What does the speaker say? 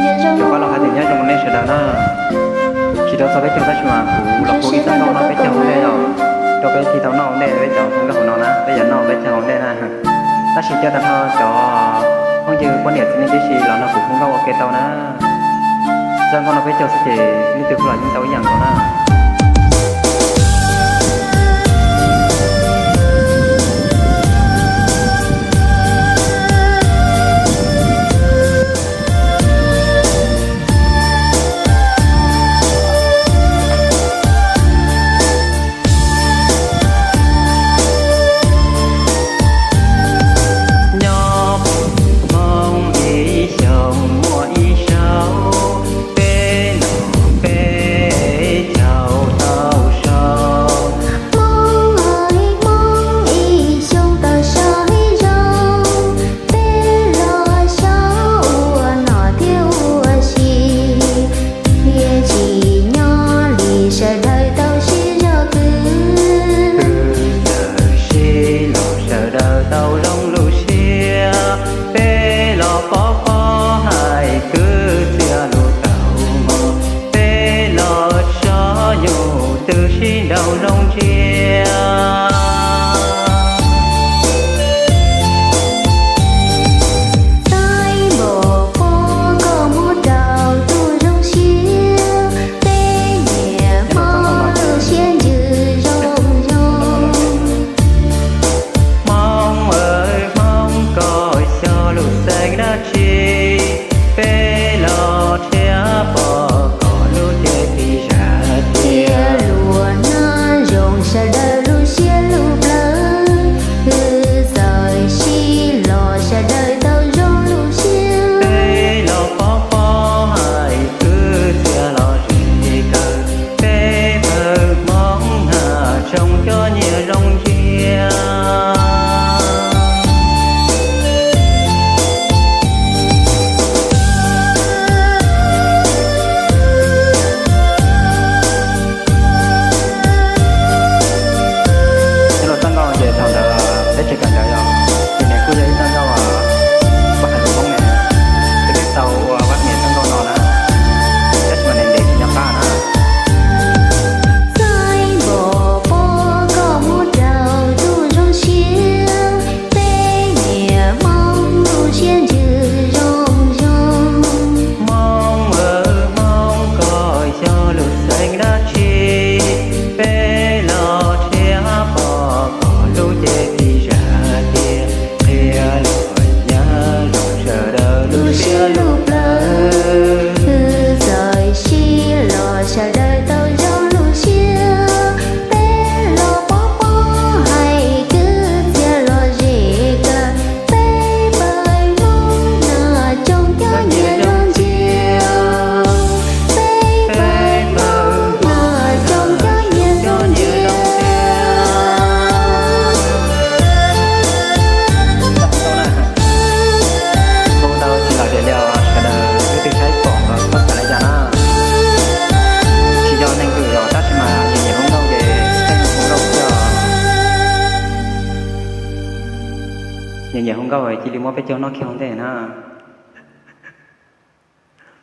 Cov pab los hais tias nyob zoo nej sawv daws na. Tsis tau txog peb caug tab sis mas kuv los hu ib txoj nkauj noj peb caug ua ntej os, rau peb thiaj tau noj ua ntej peb cov nkauj hauv no na, peb yuav noj peb caug ua ntej na. Tab sis coj tag nrho cov phooj ywg poj niam txiv neej tib si los nrog kuv hu nkauj ua ke tau na. Txoj nkauj no peb caug xwb ces leej twg kuj los yeej tau ib yam nkaus na. Nyob Hmoob ib xyoos muaj ib zaug, peb los peb caug tau so. Hmoob ib Hmoob ib xyoos tau so ib zaug, peb los so ua nom thiab ua si, thiaj tsim nyog li sawv daws tau sib zog kwv. Kwv txawm sib los sawv daws tau zoo lub siab, peb los pov pob hais kwv txia lus tau mos, peb los tso nyuj twg sib nraus zoo ntsia. Txaij npaum pob koj muab rau tus zoo siab, peb nyiam Hmoob lub siab ntsws zoo zoo. Hmoob aw Hmoob, koj xyov lus xeev dab tsi, peb los rhiab pom koj lub cev tib zaj tias luag hnab zoo sawv daws lub siab lub plawv, kwv txawm sib los sawv daws tau zoo lub siab. Peb los pov pob hais kwv txia los zis kawg, peb pawg Hmoob na tsoom cov nyias zoo ntsia. Nyob rau txoj nkauj ces thaum ntawd peb tsis kawm ntawv yog, ces nws kuj yog ib txoj nkauj uas hais lus Hmoob ne, ces peb tau ua pab nias txoj nkauj no na, tab sis mas nws ntev tsis nco qab na. Txaij npaum pob koj muab rau tus zoo siab, peb nyiam Hmoob lub siab ntsws zoo zoo. Hmoob aw Hmoob, koj xyov lus xeev dab tsi, peb los rhiab pom koj lub cev tib zaj tias qhia luag hnab zoo sawv daws lub siab lub plawv, kwv txawm sib los sawv daws tau zoo lub siab. Peb los pov pob hais kwv txia los zis kawg, peb pawg Hmoob na tsoom cov nyias zoo ntsia. Peb pawg Hmoob na tsoom cov nyias zoo ntsia. Hu tau tsis lom zem li os sawv daws, leej twg saib pom los txhob xav li cas na. Tsis yog neeg twg yog tab sis mas nyiam nyiam hu nkauj ces pheej hu nkauj xwb os. Nyiam nyiam hu nkauj cia li muab peb caug noj kiag ua ntej na.